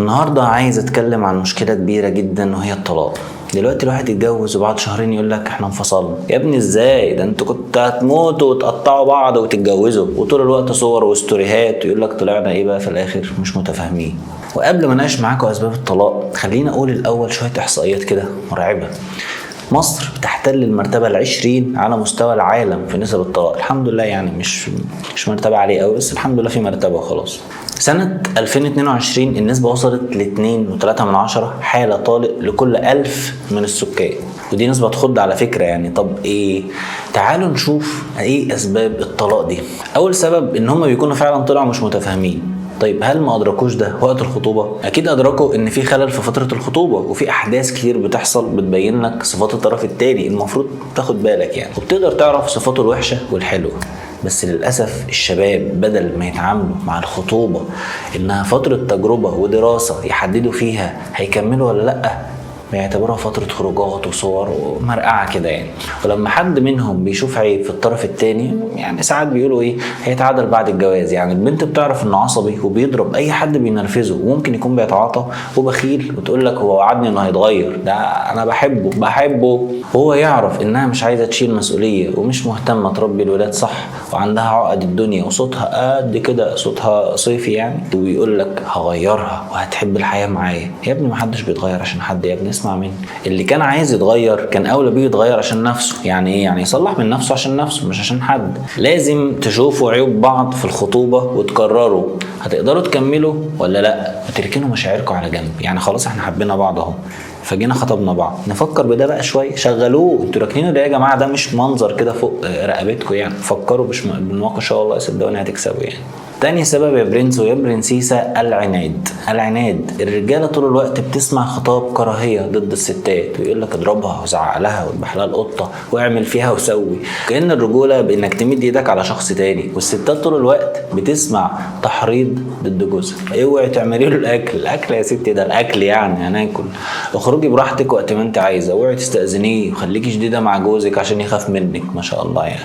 النهارده عايز اتكلم عن مشكلة كبيرة جدا وهي الطلاق. دلوقتي الواحد يتجوز وبعد شهرين يقول لك احنا انفصلنا. يا ابني ازاي؟ ده انتوا كنتوا هتموتوا وتقطعوا بعض وتتجوزوا، وطول الوقت صور وستوريهات، ويقول لك طلعنا ايه بقى في الاخر؟ مش متفاهمين. وقبل ما اناقش معاكم اسباب الطلاق خلينا اقول الاول شوية احصائيات كده مرعبة. مصر بتحتل المرتبة 20 على مستوى العالم في نسب الطلاق، الحمد لله، يعني مش مرتبة عالية قوي، بس الحمد لله في مرتبة وخلاص. سنة 2022 النسبة وصلت ل 2.3 حالة طالق لكل 1000 من السكان، ودي نسبة تخض على فكرة يعني. طب ايه؟ تعالوا نشوف ايه اسباب الطلاق دي. اول سبب ان هما بيكونوا فعلا طلعوا مش متفاهمين. طيب هل ما ادركوش ده وقت الخطوبة؟ اكيد ادركوا ان في خلل في فترة الخطوبة، وفي احداث كتير بتحصل بتبين لك صفات الطرف التاني، المفروض تاخد بالك يعني، وبتقدر تعرف صفاته الوحشة والحلوه. بس للاسف الشباب بدل ما يتعاملوا مع الخطوبة انها فترة تجربه ودراسة يحددوا فيها هيكملوا ولا لا، بيعتبروها فترة خروجات وصور ومرقعة كده يعني. ولما حد منهم بيشوف عيب في الطرف التاني يعني ساعات بيقولوا ايه، هيتعدل بعد الجواز. يعني البنت بتعرف انه عصبي وبيضرب اي حد بينرفزه، وممكن يكون بيتعاطى وبخيل، وتقول لك هو وعدني انه هيتغير، ده انا بحبه بحبه. وهو يعرف انها مش عايزة تشيل مسؤولية ومش مهتمة تربي الولاد صح، وعندها عقد الدنيا وصوتها قد كده، صوتها صيفي يعني، وبيقول لك هغيرها وهتحب الحياة معايا. يا ابني محدش بيتغير عشان حد، يا ابني اسمع مني. اللي كان عايز يتغير كان اولى بيه يتغير عشان نفسه. يعني ايه؟ يعني يصلح من نفسه عشان نفسه مش عشان حد. لازم تشوفوا عيوب بعض في الخطوبة وتقرروا هتقدروا تكملوا ولا لا. تركنوا مشاعركم على جنب، يعني خلاص احنا حبينا بعض اهو، فجينا خطبنا بعض، نفكر بده بقى شوية. شغلوه، انتوا راكنينه ده يا جماعة، ده مش منظر كده فوق رقبتكم يعني. فكروا بالمناقشة والله صدقوني هتكسبوا يعني. تاني سبب يا برنس ويا برنسيسة، العناد. العناد، الرجالة طول الوقت بتسمع خطاب كراهية ضد الستات، ويقول لك اضربها وزعق لها واذبح لها القطة واعمل فيها وسوي، كأن الرجولة بانك تمد ايدك على شخص تاني. والستات طول الوقت بتسمع تحريض ضد جوزها، اوعي تعملي له الاكل، الاكل يا ستي ده الاكل يعني هناكل، اخرجي براحتك وقت ما انت عايزه، اوعي تستأذنيه، وخليكي شديدة مع جوزك عشان يخاف منك. ما شاء الله يعني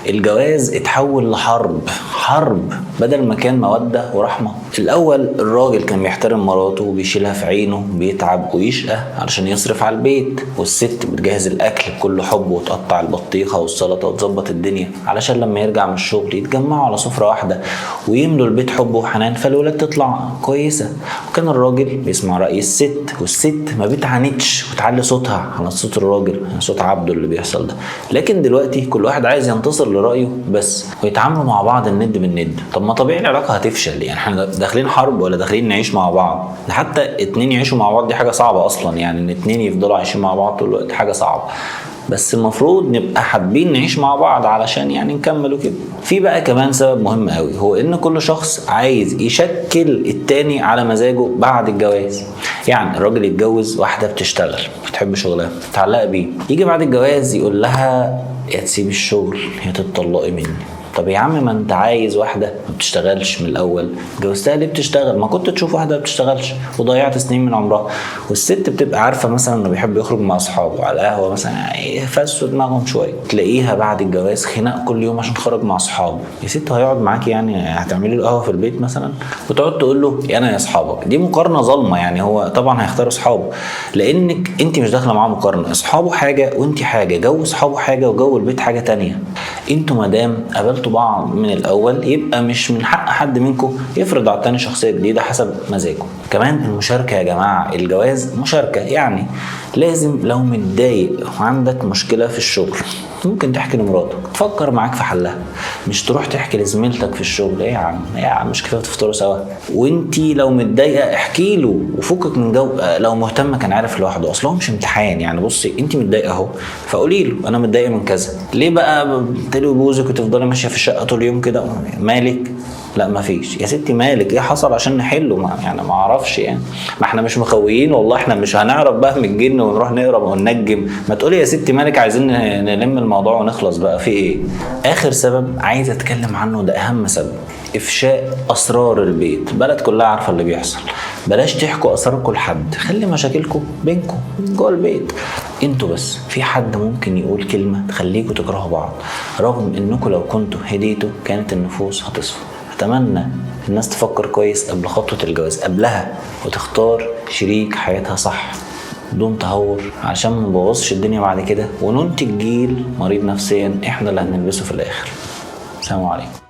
الجواز اتحول لحرب، حرب بدل ما كان مودة ورحمة. الأول الراجل كان بيحترم مراته وبيشيلها في عينه، بيتعب ويشقى علشان يصرف على البيت، والست بتجهز الأكل بكل حب وتقطع البطيخة والسلطة وتظبط الدنيا علشان لما يرجع من الشغل يتجمعوا على سفرة واحدة ويملوا البيت حب وحنان، فالولاد تطلع كويسة. وكان الراجل بيسمع رأي الست، والست ما بتعاندش وتعلي صوتها على صوت الراجل، يعني صوت عبده اللي بيحصل ده. لكن دلوقتي كل واحد عايز ينتصر لرأيه بس، ويتعاملوا مع بعض الند بالند. طب ما طبيعي العلاقة هتفشل، يعني احنا داخلين حرب ولا داخلين نعيش مع بعض؟ ده حتى اتنين يعيشوا مع بعض دي حاجة صعبة أصلا، يعني ان اتنين يفضلوا عايشين مع بعض طول الوقت حاجة صعبة، بس المفروض نبقى حابين نعيش مع بعض علشان يعني نكمل وكده. في بقى كمان سبب مهم قوي، هو ان كل شخص عايز يشكل التاني على مزاجه بعد الجواز. يعني الراجل يتجوز واحدة بتشتغل، بتحب شغلها، متعلقة بيه، يجي بعد الجواز يقول لها يا تسيبي الشغل يا تتطلقي مني. طب يا عم ما انت عايز واحدة ما بتشتغلش من الأول، اتجوزتها ليه بتشتغل؟ ما كنت تشوف واحدة ما بتشتغلش وضيعت سنين من عمرها. والست بتبقى عارفة مثلا انه بيحب يخرج مع أصحابه على القهوة مثلا، يفسوا دماغهم شوية، تلاقيها بعد الجواز خناق كل يوم عشان خرج مع أصحابه. يا ست هيقعد معاكي يعني هتعملي له قهوة في البيت مثلا؟ وتقعد تقول له يا أنا يا أصحابك. دي مقارنة ظالمة، يعني هو طبعا هيختار أصحابه لأنك انت مش داخلة معاه مقارنة، أصحابه حاجة وانت حاجة، جو أصحابه حاجة وجو البيت حاجة تانية. انتوا مادام قابلتوا بعض من الاول يبقى مش من حق حد منكم يفرض على التاني شخصية جديدة حسب مزاجه. كمان المشاركة يا جماعة، الجواز مشاركة، يعني لازم لو متضايق وعندك مشكلة في الشغل ممكن تحكي لمراتك تفكر معاك في حلها، مش تروح تحكي لزميلتك في الشغل ايه يا عم، ايه يا عم مش كفاية تفطروا سوا. وانتي لو متضايقة احكي له وفكك من جو، لو مهتمة كان عارف لوحده، اصل هو مش امتحان يعني. بصي انتي متضايقة اهو فقولي له انا متضايقة من كذا، ليه بقى بتلوي بوزك وتفضلي ماشية في الشقة طول اليوم كده؟ مالك؟ لا مفيش يا ستي، مالك ايه حصل عشان نحله؟ ما يعني ما اعرفش يعني، ما احنا مش مخويين والله، احنا مش هنعرف بقى من الجن ونروح نقرا وننجم. ما تقولي يا ستي مالك، عايزين نلم الموضوع ونخلص بقى، في ايه؟ اخر سبب عايز اتكلم عنه، ده اهم سبب، افشاء اسرار البيت. بلد كلها عارفه اللي بيحصل، بلاش تحكوا اسراركم لحد، خلي مشاكلكم بينكم جوه البيت انتوا بس. في حد ممكن يقول كلمة تخليكم تكرهوا بعض، رغم انكم لو كنتوا هديتوا كانت النفوس هتصفى. اتمنى الناس تفكر كويس قبل خطوة الجواز، قبلها، وتختار شريك حياتها صح بدون تهور، عشان ما نبوظش الدنيا بعد كده وننتج جيل مريض نفسيا احنا اللي هنلبسه في الاخر. السلام عليكم.